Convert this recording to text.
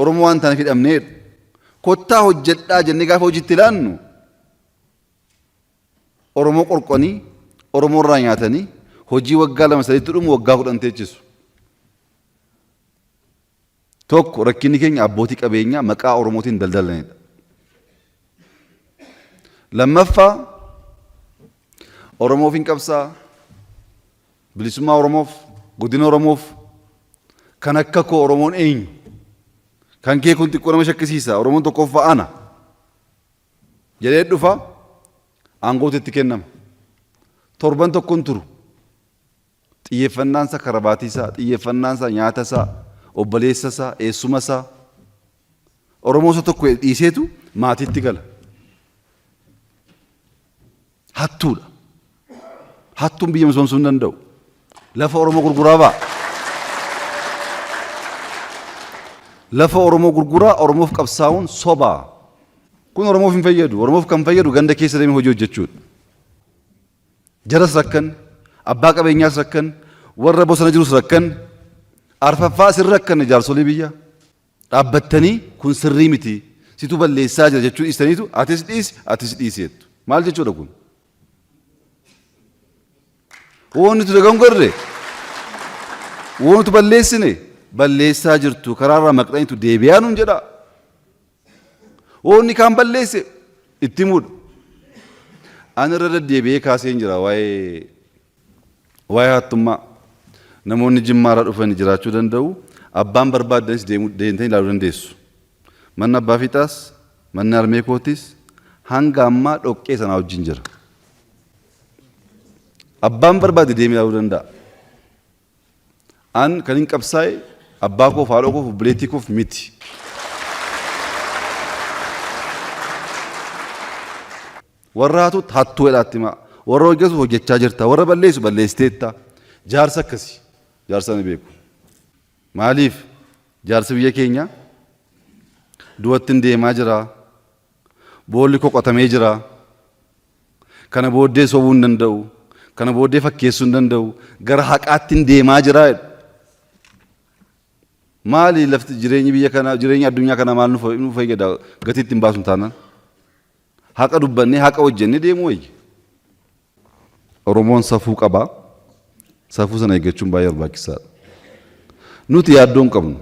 Oromoo waan taaneef hidhamnee jedhu. Kottaa hojjedhaa jennee gaafa hojiitti ilaannu Oromoo qorqanii, Oromoo irraa nyaatanii hojii waggaa 2 sadiitti dhumu waggaa 10 teechisu. Tokko rakkinni keenya abbootii qabeenyaa maqaa Oromootiin daldalanidha. Lammaffaa Oromoof hin qabsaa, bilisummaa Oromoof, guddina Oromoof kan akka koo Oromoon eenyu? Kan kee kun xiqqoo nama shakkisiisa. Oromoon tokkoffaa ana. Jedhee dhufa aangootu itti kennama. Torban tokko hin turu. Xiyyeeffannaan isaa karabaatii isaa, xiyyeeffannaan isaa nyaata isaa, obboleessa isaa, eessuma isaa. Oromoo isa tokko dhiiseetu maatiitti gala. Hattuudha. Hattuun biyya misoomsuu hin danda'u. Lafa Oromoo gurguraa ba'a. Lafa Oromoo gurguraa Oromoof qabsaa'uun sobaa. Kun Oromoof hin fayyadu. Oromoof kan fayyadu ganda keessa deemee hojii hojjechuudha. Jaras rakkan, abbaa qabeenyaas rakkan, warra bosona jirus rakkan, arfaffaa isin rakkanne jaarsolii biyyaa. Dhaabbattanii kun sirrii miti, situ balleessaa jira jechuu dhiistaniitu atis dhiisi, atis dhiisi jettu. Maal jechuudha kun? Woon nuti dogongorre, woon nuti balleessine, balleessaa jirtu karaarraa maqxaniitu deebi'aa nuun jedhaa. Woonni kaan balleesse itti himuudha. Ani irra deddeebi'ee kaaseen jira waa'ee waa'ee hattummaa. Namoonni Jimmaarraa dhufan jiraachuu danda'u. Abbaan barbaaddanis deemuu deemtanii ilaaluu dandeessu. Manni abbaa fiixaas, manni harmee kootis hanga ammaa dhoqqee sanaa wajjin jira. Abbaan barbaade deemee ilaaluu danda'a. An kanin qabsaa'e abbaa koof, haadha koof, obboleettii koof miti. Warra hatutti hattuu jedhaatti himaa. Warra hojjetu hojjechaa jirta. Warra balleessu balleessiteetta. Jaarsa akkasi. Jaarsa ni beeku. Maaliif jaarsi biyya keenya du'atti hin deemaa jira. Boolli koo qotamee jira. Kana booddee sobuu hin danda'u. Kana booddee fakkeessuu hin danda'u. Gara haqaattin deemaa jira jedhu. Maali lafti jireenyi biyya kanaa jireenyi addunyaa kanaa maal nu fayyada gatii ittiin baasu taanaan. Haqa dubbannee haqa hojjennee deemuu wayya. Oromoon safuu qaba. Safuu sana eeggachuun baay'ee barbaachisaadha. Nuti yaaddoo hin qabnu.